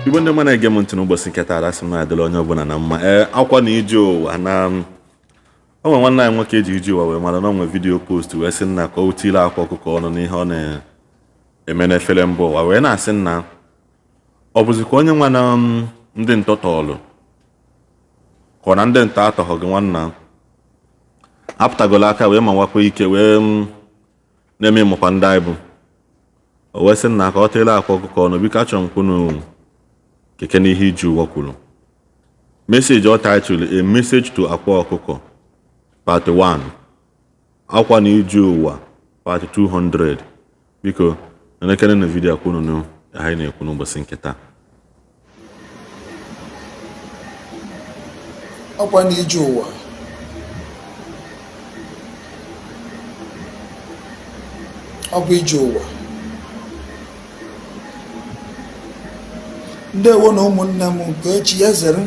Igbo ndị ọma na-ege m ntị n'ụbọchị nke taa, asị m na-adịla onye ọbụla na mma. Ee, akwa na ije ụwa na o nwere nwanne anyị nwoke eji ije ụwa wee mara na o nwere video post wee sị nna ka o tile akwa ọkụkọ ọnụ n'ihe ọ na-eme n'efere mba ụwa, wee na-asị nna ọ bụzikwa onye nwa na ndị ntọ tọọlụ ka ọ na ndị ntọ atọghọ gị. Nwanna apụtagolo aka wee ma nwakwa ike wee na-eme ịmụkwa ndị anyị bụ. O wee sị nna ka ọ tele akwa ọkụkọ ọnụ. Biko, achọrọ m kwunu keke n'ihe iji ụwa kwuru. Message ọ title, "A Message to Akwa Ọkụkọ Part 1", akwa na ije ụwa part 200. Biko, elekere na video kwunu nụ anyị na-ekwu n'ụbọchị nke taa. Ọkwa na ije ụwa, ọ bụ ije ụwa. Ndewo na ụmụnne m. Nke echi ya zere,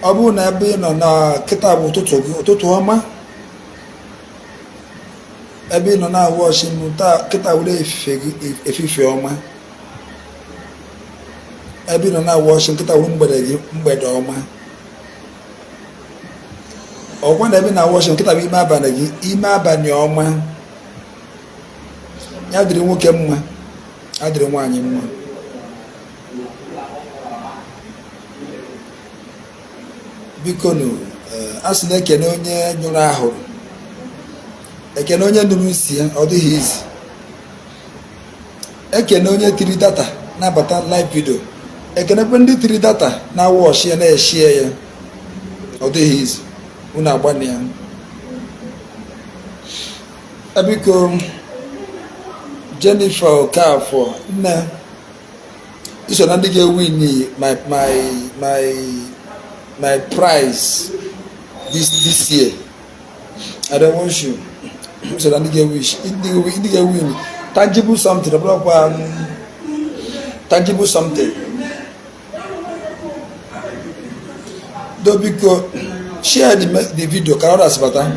ọ bụrụ na ebe ị nọ na kịta bụ ụtụtụ gị, ụtụtụ ọma. Ebe ị nọ na-awụ ọchị m taa kịta were efife gị, efife ọma. Ebe ị nọ na-awụ ọchị nkịta wuru mgbede gị, mgbede ọma. Ọkwa na ebe ị na-awụ ọchị nkịta bụ ime abalị gị, ime abalị ọma. Ya dịrị nwoke mma, ya dịrị nwaanyị mma. Biko nụ, a sị na-ekene onye nyụrụ ahụrụ, ekene onye nụrụ isi ya, ọ dịghị izi. Ekene onye tiri data na-abata live video, ekenekwe ndị tiri data na-awụ ọchị ya, na-eshie ya, ọ dịghị izi. Unu agbani ya. Biko, Jennifer Okafor, nne, iso na ndị ga-ewin my prize this year. I don't want you so na ndị ga-ewish, ndị ga-ewin tangible something. Ọ bụrụkwa tangible something do. Biko, share the video ka others bata.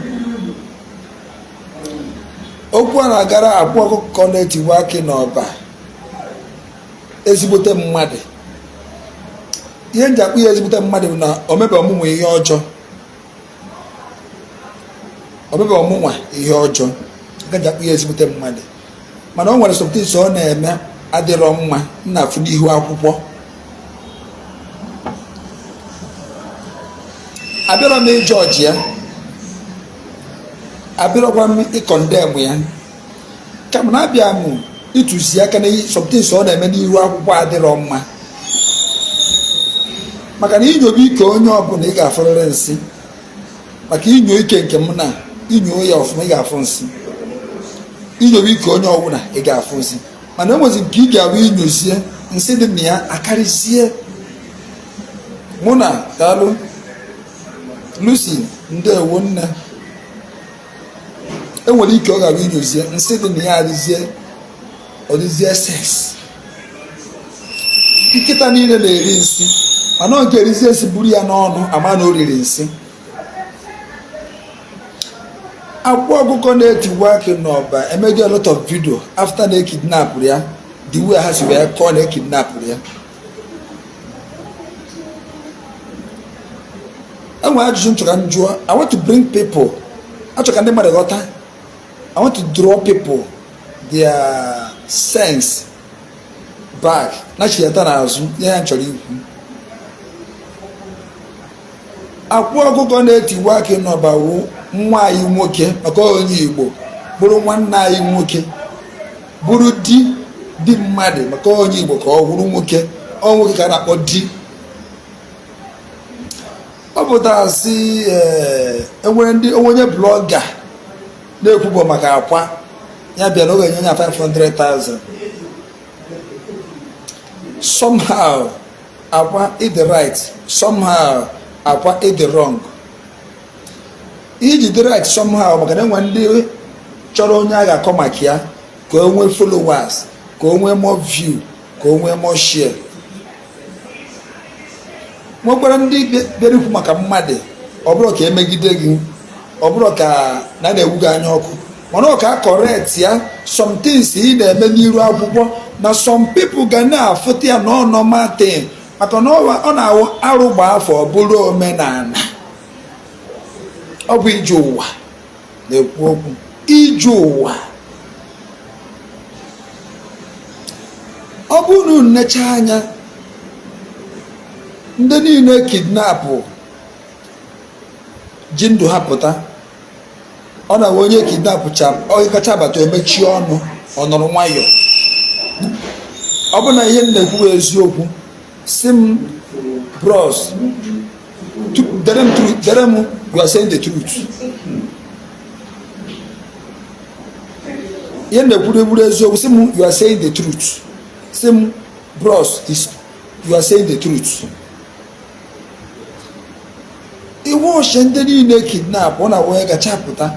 Okwu a na-agara akwa ọkụkọ na-etiwa akị n'ọba, ezigbote mmadụ. Ihe nji akpụ ya ezigbote mmadụ bụ na o mebe ọmụnwa ihe ọjọọ, o mebe ọmụnwa ihe ọjọọ nke nji akpụ ya ezigbote mmadụ. Mana o nwere somethings ọ na-eme adịrọ mma m na-afụ n'ihu akwụkwọ. Abịarọ m ịjọji ya, abịarọkwa m ịcondemn ya, kama na abịa m ịtụzi aka na somethings ọ na-eme n'ihu akwụkwọ adịrọ mma. Maka na inyobe ike onye ọbụla, ị ga-afụrịrị nsị. Maka inyo ike nke m na inyo ya ọfụma, ị ga-afụ nsị. Inyobe ike onye ọbụla, ị ga-afụ nsị. Mana enwezi nke ị ga-abụ inyozie, nsị dị na ya akarịzie. Mụ na daalụ Lucy, ndewo nne. Enwere ike ọ ga-abụ inyozie, nsị dị na ya adịzie, ọ dịzie sex. Nkịta niile na-eri nsị, mana ọ nke erizie nsị buru ya n'ọnụ, ama na o riri nsị. Akwa ọkụkọ na-etiwa akị n'ọba emego a lot of video after na ekidnapụrụ ya, the way ha si wee kọọ na ekidnapụrụ ya. Enwere ajụjụ m chọrọ ka m jụọ. I want to bring people, achọ ka ndị mmadụ ghọta. I want to draw people their sense back, nachighata n'azụ ihe ya m chọrọ ikwu. Akwa ọkụkọ na-etiwa akị n'ọba wụ nwa anyị nwoke, maka onye Igbo, bụrụ nwanne anyị nwoke, bụrụ di di mmadụ, maka onye Igbo ka ọ bụrụ nwoke. Ọ nwoke ka a na-akpọ di. Ọ pụtara sị ee, enwere ndị onye blogger na-ekwubọ maka akwa ya bịa na ọ ga-enye ya 500,000. Somehow akwa ịdị right, somehow akwa ịdị wrong. Iji dị right somehow, maka na enwe ndị chọrọ onye a ga-akọ maka ya ka o nwee followers, ka o nwee more view, ka o nwee more share. Nwekwara ndị bịara ikwu maka mmadụ, ọ bụrụ ka emegide gị, ọ bụrụ ka na na-ewu gị anya ọkụ, mana ọ ka correct ya some things ị na-eme n'iru akwụkwọ. Na some people ga na-afụta ya na ọ normal thing, maka na ọ na-awụ arụ gba afọ ọ bụrụ omenala. Ọ bụ ije ụwa na-ekwu okwu, ije ụwa. Ọ bụrụ na unu necha anya, ndị niile kidnapụ ji ndụ ha pụta, ọ na-enwe onye kidnapụcha, ọ kacha bata, o mechie ọnụ, ọ nọrọ nwayọọ. Ọ bụ na ihe m na-ekwu bụ eziokwu, si m bros, dere m truth, dere m you are saying the truth. Ihe m na-ekwu bụrụ eziokwu, si m you are saying the truth, si m bros is you are saying the truth. Iwe ọchị ndị niile kidnap, ọ na-awụ onye gacha pụta,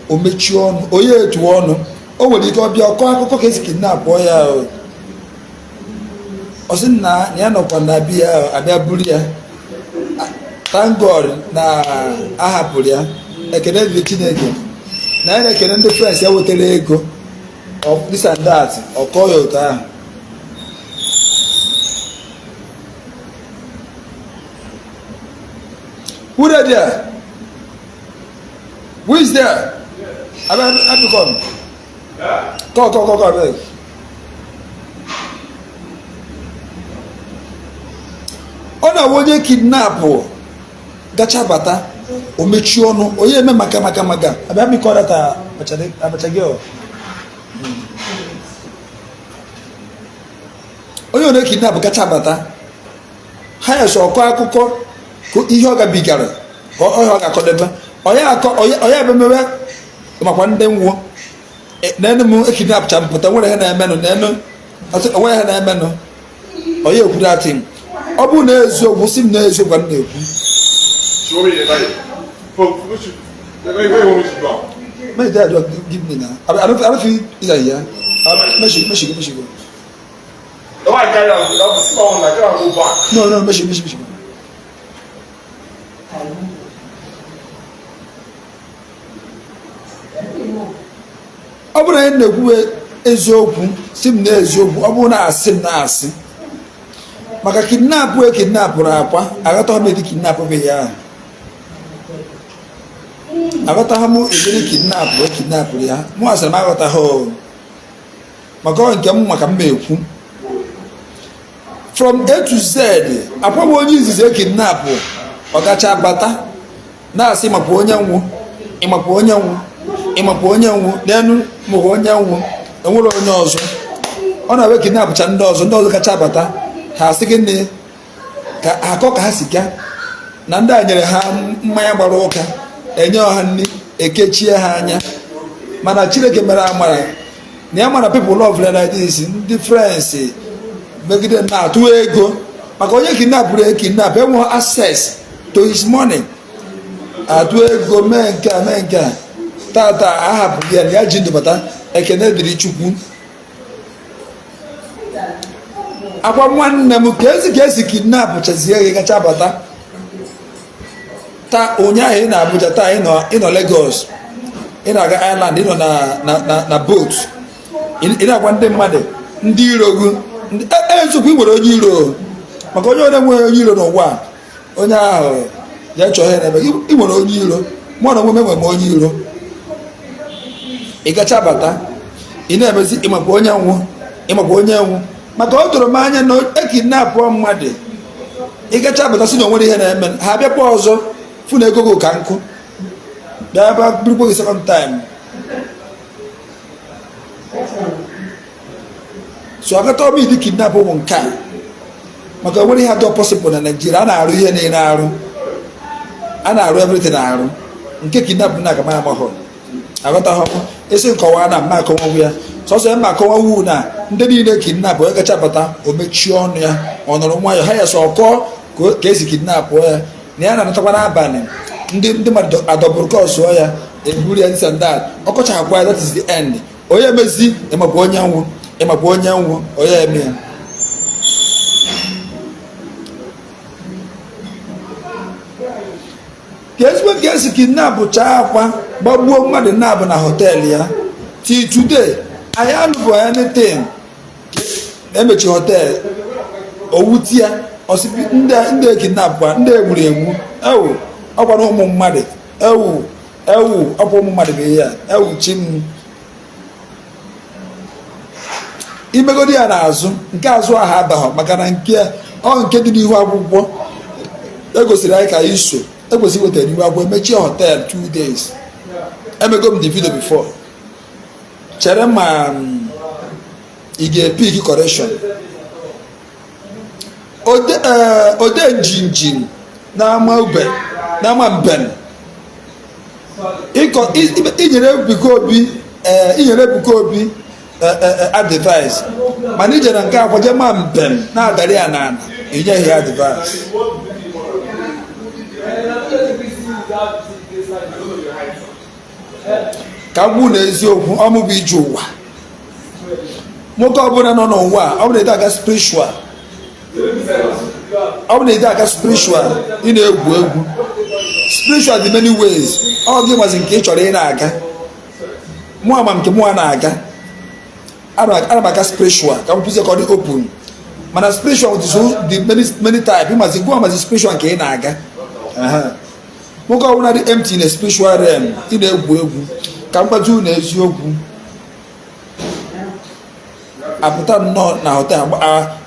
o mechie ọnụ, onye etu ọnụ. O nwere ike ọbịa ọkọ akụkọ ka esi kidnap ya. Ọ sị na ya nọkwa na bịa abịa buru ya. Thank God na ahapụrụ ya. Ekene dịrị Chineke na ya na-ekene ndị friends ya wetara ego of this and that. Ọkọ ya otu ahụ. Who dey there? Who is there? Abeg, abeg, come. Come, come, come, come, abeg. Ọ na-awụ onye kidnapụ gacha bata, o mechie ọnụ, onye eme maka maka maka abịa mikọ data abacha gị. Onye onye kidnap gacha bata, ha ya so ọkọ akụkọ ihe ọ gabigara, ka ọhịa ọ ga-akọdebe onye akọ onye ememewe makwa ndị nwụọ n'enu m ekidnapcha m pụta, nwere ihe na-emenụ n'enu, onwe ihe na-emenụ. Onye ekwuru atị, ọ bụrụ na eziokwu, si m na eziokwu ka m na-ekwu. Show me the light. For which where you want me to go? Make that give me now. I don't feel it's like, yeah. Make she, make she go, make she go. The one I carry am, that was small one, I can't go back. No, make she, make she, make she go. Ọ bụrụ na ị na-ekwu eziokwu, si m na eziokwu. Ọ bụrụ na asị m na asị, maka kidnap e kidnapụrụ Akwa, aghọtaghị m edi kidnap bụ ya ahụ. Aghọtaghị m ediri kidnap e kidnapụrụ ya. Mụ asịrị m aghọtaghị o, maka ọ nke m maka m ekwu from A to Z. Akwa bụ onye izizi e kidnapụ, ọ gacha bata na-asị makwa onye nwụ, ịmakwa onye nwụ, ịmakwa onye nwụ n'enu, makwa onye nwụ, enwere onye ọzọ ọ na-ewe kidnapụcha. Ndị ọzọ, ndị ọzọ kacha bata, ha asị gịnị ka akọ ka ha si gaa na ndị a nyere ha mmanya gbara ụka, enye ọha nri, ekechie ha anya. Mana Chineke mere amara na ya mara people love like this, ndị friends megide na-atụ ego maka onye kidnapụrụ e kidnap enweghị access to his money. Atụ ego mee nke a, mee nke a, tata ahapụghị ya na ya ji ndụ bata. Ekene dịrị Chukwu. Akwa nwanne m, ka ezi ka esi kidnap chazie gị kacha bata taa, ụnyaahụ ị na Abuja, taa ị nọ Lagos, ị na-aga Island, ị nọ na boat, ị na-agwa ndị mmadụ ndị iro gị. Eziokwu, ị nwere onye iro, maka onye onye nwere onye iro n'ụwa a, onye ahụ ya chọọ ihe na-eme. Ị nwere onye iro. Mụ na onwe m enwere m onye iro. Ị gacha bata, ị na-emezi ịmakwa onye nwụ, ịmakwa onye nwụ, maka o doro m anya na ekidnapụọ mmadụ, ị gacha bata sị na onwere ihe na-eme, ha abịakwa ọzọ fụ na ego gị ka nkụ, bịa bịa burukwa gị second time. So akata ọbụ ịdị kidnap ụmụ nke a, maka onwere ihe atọ possible na Naijiria. A na-arụ ihe niile arụ, a na-arụ everything arụ. Nke kidnap na aka m amaghọ, aghọtaghọ m esi nkọwa na mma akọwanwu ya. Sọsọ ya mma akọwanwu na ndị niile kidnap, onye kacha bata, o mechie ọnụ ya, ọ nọrọ nwayọ, ha ya sọ ọkọ ka esi kidnap ya, na ya na-anatakwa n'abalị, ndị mmadụ adọbụrụ kọsụọ ya, eburu ya, this and that. Ọkọchakwa ya, that is the end. Onye emezi ịmakwa onye nwụ, ịmakwa onye nwụ, onye eme ya. Ka ezigbo ka esi kidnap chaa Akwa, gbagbuo mmadụ na-abụ na hotel ya, till today anyị anụbụ anything. Na-emechi hotel, owuti ya, ọsị ndị ekidnapụ, ndị egburu egbu, ewu, ọkwa na ụmụ mmadụ, ewu, ewu, ọkwa ụmụ mmadụ bụ ihe a, ewu chi m. Imegodi ya n'azụ, nke azụ ahụ abaghọ, maka na nke ọ nke dị n'ihu akwụkwọ egosiri anyị ka anyị so ekwesịrị iweta n'ihu akwụkwọ. Emechie hotel 2 days. Emego m the video before. Chere ma ị ga-epick correction. Ode njinji na-ama ube na-ama mben. Inyere Ebuka Obi, inyere Ebuka Obi advice, mana ije na nke akwa je ma mbem na-adarị ya n'ala, inyeghị ya advice. Ka m gwu na eziokwu, ọmụ bụ ije ụwa. Nwoke ọbụla nọ n'ụwa a, ọ bụrụ na ị aga spiritual, ọ bụrụ na ị aga spiritual, ị na-egwu egwu. Spiritual dị many ways. Ọ gị nwazi nke ị chọrọ ị na-aga. Mụ ama nke mụ na-aga. Ana m aga spiritual ka m kwụzie ka ọ dị open, mana spiritual dị many many type. Ịmazi gụọ amazi spiritual nke ị na-aga. Nwoke ọbụla dị empty na spiritual realm, ị na-egwu egwu. Ka m gbaji unu eziokwu, apụta nnọọ na hotel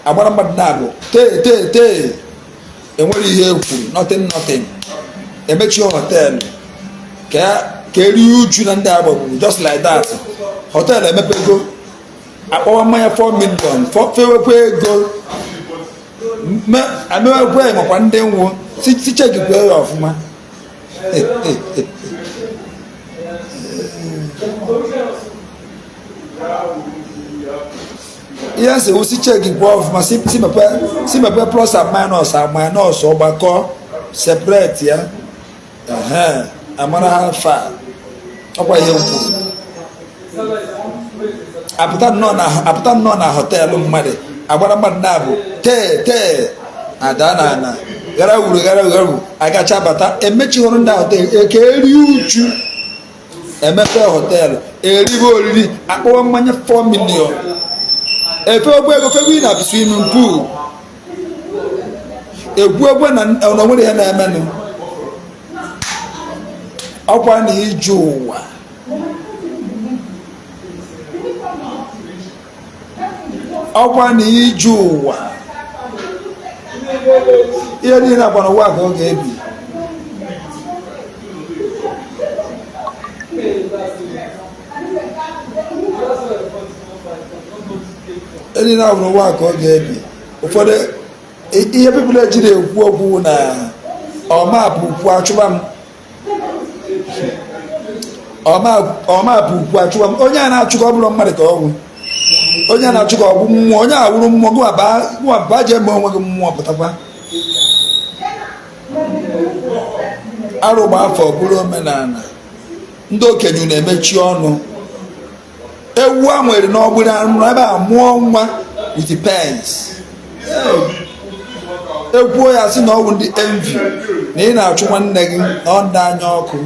agbara mmadụ na-abụ tee tee tee, enwere ihe ekwuru, nothing, nothing. Emechie hotel ka erie uju na ndị agbagburu. Just like that, hotel emepego, akpọwa mmanya 4 million, fewekwa ego, amewekwa makwa ndị nwụ si chekikwe ya ọfụma. Ihe nsogbu, si chekikwe ọfụma, si mepe plus and minus and minus, ọgbakọ separate ya, amara ha fa. Ọkwa ihe m kwuru. Apụta nnọọ na hotel mmadụ, agbara mmadụ na-abụ tee tee, ada na ana, gara wuru gara wuru, agacha bata, emechighoro ndị hotel eke eri uchu, emepe hotel, eribe oriri, akpọwa mmanya 4 million, efe ogbe ego, fegwu na swimming pool, egwu egwe na onwere ihe na-emenụ. Ọkwa na ije ụwa. Ọkwa na ije ụwa, ihe niile akwa n'ụwa ka ọ ga-ebi. Ihe niile akwa n'ụwa ka ọ ga-ebi. Ụfọdụ ihe people ejiri ekwu okwu na ọmapụ ukwu achụba m, ọmapụ ukwu achụba m. Onye a na-achụ ka ọ bụrụ mmadụ ka ọ bụ onye a na-achụ ka ọ bụ mmụọ. Onye a wụrụ mmụọ, gụwa baa jee mee onwe gị mmụọ, pụtakwa. Arụ gba afọ bụrụ omenala. Ndị okenye na-emechi ọnụ. Ewu a nwere n'ọgbụrụ anụ ebe a mụọ nwa with pains. Ekwuo ya, sị na ọ bụ ndị envy, na ị na-achụ nwanne gị, na ọ ndị anya ọkụ.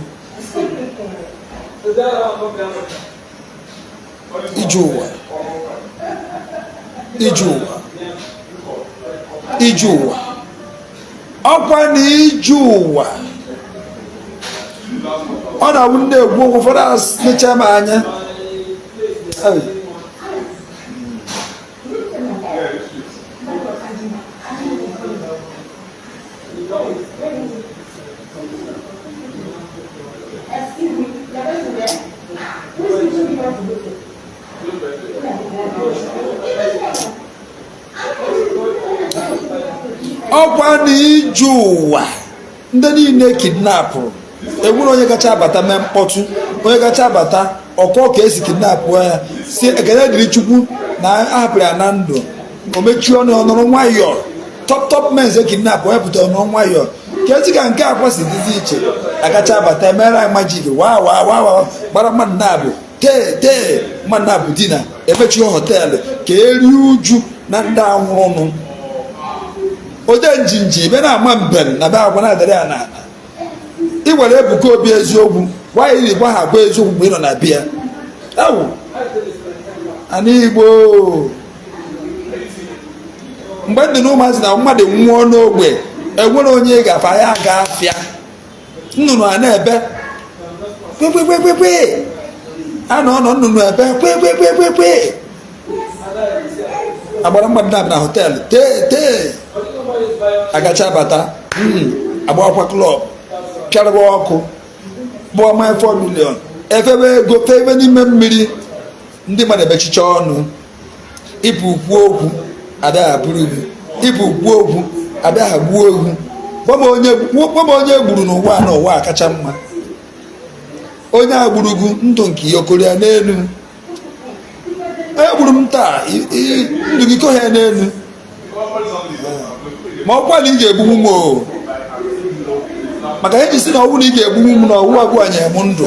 Ije ụwa, ije ụwa, ije ụwa, ọkwa na ije ụwa. Ọ na-awụ ndị egwu okwu, ụfọdụ asịcha m anya. Ei. Ọkwa na ije ụwa. Ndị niile kidnapụrụ, enwere onye kacha abata mee mkpọtụ? Onye kacha abata ọkọ ka esi kidnapụ ya, si ekele dịrị Chukwu na ahapụrụ ya na ndụ, o mechie ọnụ, ọ nọrọ nwayọọ. Top top men e kidnap, onye pụtara nọrọ nwayọọ. Ka ezi ka nke akwa si dịzi iche, agacha abata emere anyị magic, wa wa wa wa, gbara mmadụ na-abụ tee tee, mmadụ na-abụ dina, emechie hotel ka erie uju na ndị anwụrụnụ. Ode njinji ebe na-ama mbem na be agwa na-adịrị ya n'ala. Ị gwara Ebuka Obi eziokwu, gwa ya iri, gwa ha, agwa eziokwu mgbe ị nọ na bịa ewu ana Igbo. Mgbe ndị na ụmụazị na mmadụ nwụọ n'ogbe, enwere onye ị gafe anyị aga afịa, nnụnụ a na-ebe kpekpekpekpe, a nọ nọ nnụnụ ebe kpekpekpekpe, agbara mmadụ na na hotel tee tee, agacha bata, agbakwa club, pịarịba ọkụ, gbụọ mmanya 4 million, efebe ego febe n'ime mmiri. Ndị mmadụ emechicha ọnụ, ịpụ kwuo okwu abịa buru gị, ịpụ kwuo okwu abịa ha gbuo egwu. Gwa m onye gburu n'ụwa na ụwa kacha mma. Onye a gburu gị, ndụ nke ya okoro ya n'elu. Egburu m taa, ndụ gị kohe ya n'elu. Ma ọkwa na ị ga-egbunwu m o, maka eji si na ọ bụrụ na ị ga-egbunwu m na ọwụwa agwụ anyị m ndụ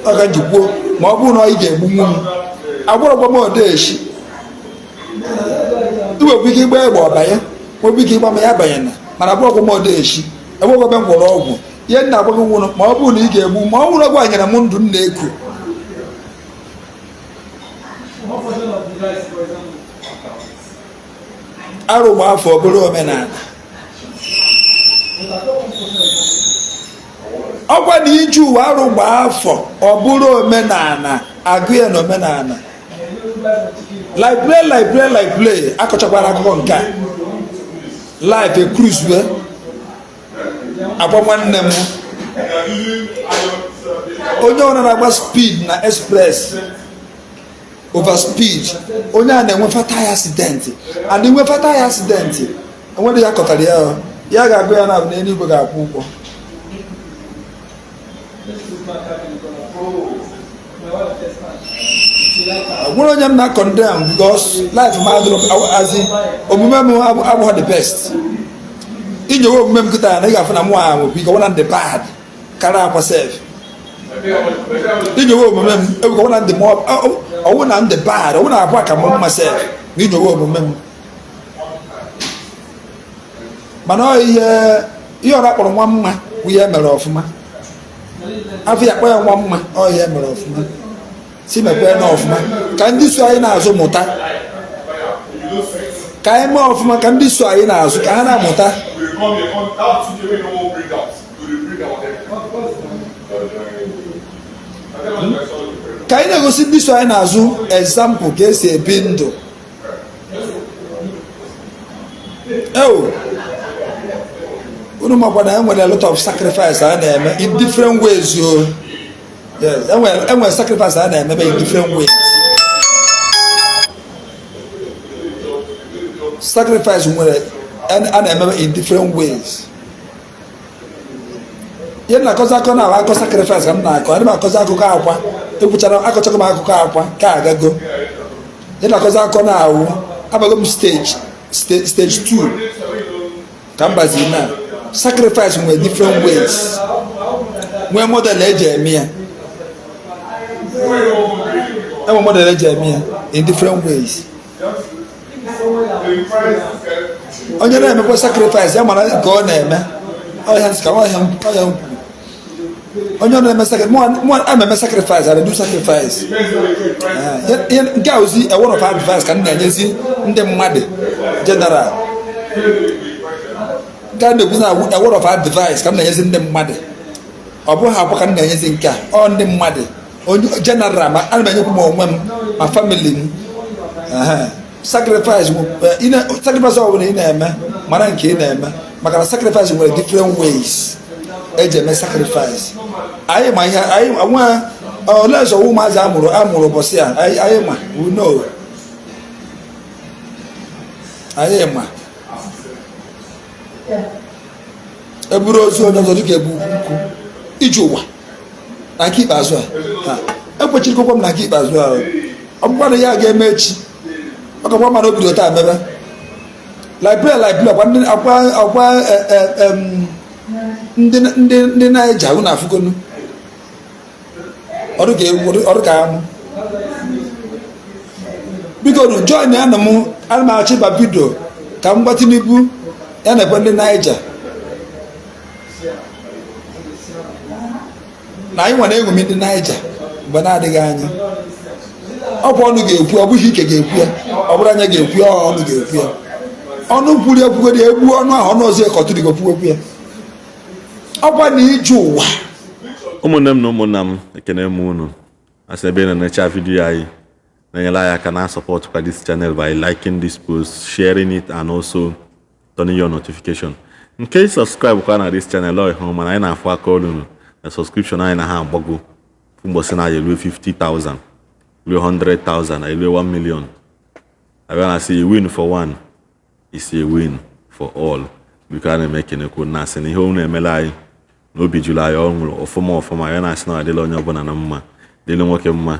ọ ga njikwuo. Ma ọ bụrụ na ị ga-egbunwu m, agwọrọgwa m odeshi, iwekwa ike ịgba egbe ọbanye, nwekwa ike ịgba ma ya banye na, mana agwọrọgwa m odeshi, enwekwa ebe m gwọrọ ọgwụ. Ihe nna agwa gị nwụrụ, ma ọ bụrụ na ị ga-egbu, ma ọ bụrụ ọgwụ anyere m ndụ m na-eku. Arụ gba afọ bụrụ omenala. Ọgwa na iji ụwa arụ gba afọ ọ bụrụ omenala, agụ ya na omenala. Like play, like play, like play. Akọchakwara akụkọ nke a life ekruzue akwa nwanne m, onye ọrụ na-agba speed na express, over speed, onye a na-enwe fatal accident, and inwe fatal accident, enwere ya kọtara ya, ya ga-agụ ya na n'eluigwe ga-akwụ ụgwọ. Nwere onye m na condemn because life m adịrọ azi, omume m abụghị the best. Inyewe omume m kịta na ị ga-afụ na mụ ahụ biko wana ndị bad kara akwa sef. Inyewe omume m ebukọ wana ndị ọwụ na ndị bad, ọwụ na abụọ ka m mma sef na inyewe omume m. Mana ọ ihe ọra kpọrọ nwa mma bụ ihe mere ọfụma, afọ ya kpọ ya nwa mma, ọ ihe mere ọfụma, si mekwe na ọfụma ka ndị so anyị na-azụ mụta, ka anyị mee ọfụma ka ndị so anyị na-azụ ka ha na-amụta. Ka anyị na-egosi ndị so anyị na-azụ example ka esi ebi ndụ. Eo unu makwa na enwere a lot of sacrifice a na-eme in different ways o. Yes, enwere sacrifice a na-emebe in different ways. Sacrifice nwere a na-emebe in different ways. Ihe m na-akọzi akọ na akọ sacrifice ka m na-akọ, ana m akọzi akụkọ akwa ekwuchara, akọchago m akụkọ akwa ka agago. Ihe na-akọzi akọ na awụ abago m stage stage 2 ka m baziri na sacrifice nwere different ways, nwee model eji eme ya, enwe model eji eme ya in different ways. Onye na-emekwa sacrifice ya mara nke ọ na-eme. Ọhịa nsị ka ọhịa m kwuru, onye na-eme sacrifice, mụ ama sacrifice, I do sacrifice. Nke a ozi a word of advice ka m na-enyezi ndị mmadụ general. Nke a na-ekwuzi na a word of advice ka m na-enyezi ndị mmadụ, ọ bụghị akwa ka m na-enyezi nke a, ọ ndị mmadụ onye general, ma ana m enyekwu m onwe m ma family m. Sacrifice, sacrifice ọ bụla ị na-eme, mara nke ị na-eme, maka na sacrifice nwere different ways eji eme sacrifice. Anyị ma ihe anyị nwa ole ọzọ ụmụazị amụrụ ụbọchị a, anyị ma, we know, anyị ma eburu ozu onye ọzọ dịka ebu ukwu iji ụwa na nke ikpeazụ a ekwechirikwa m na nke ikpeazụ a ọ bụkwa na ya ga-eme echi, ọ kakwa mana obido taa mebe library library akwa akwa ndị na-eji ahụ na afụgonu ọrụ ka egwu ọrụ ka amụ. Biko nu join ya na m, ana m achọ ịba vidio ka m gwa Tinubu ya na ekwe ndị Naija na anyị nwere eṅomi ndị Naija mgbe na-adịghị anya. Ọ bụ ọnụ ga-ekwu, ọ bụghị ike ga-ekwu ya, ọ bụrụ anya ga-ekwu ya, ọnụ ga-ekwu ya. Ọnụ kwuru ekwugoro ya, egbuo ọnụ ahụ, ọnụ ọzọ ekọtụrigo kwuokwu ya. Ọkwa na ije ụwa. Ụmụnne m na ụmụnna m, ekene m unu. Asị ebe ị na-enecha video anyị, na-enyere anyị aka na support kwa this channel by liking this post, sharing it and also turning your notification. Nke subscribe kwa na this channel, ọ ịhụ mana anyị na-afụ aka ọrụ unu na subscription anyị na ha agbago. Ụbọchị na erue 50,000, rue 100,000, erue 1 million, abịa na sị a win for one is a win for all. Biko, a na-eme ekenekwu na asị na ihe unu emela anyị na obi juru anyị ọṅụrụ ọfụma ọfụma. Ya na-asị na ọ adịla onye ọbụla na mma, dịrị nwoke mma,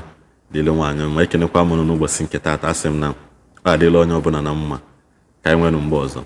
dịrị nwaanyị mma. Ekenekwa m unu n'ụbọchị nke taata. Asị m na ọ adịla onye ọbụla na mma. Ka anyị nwere mgbe ọzọ.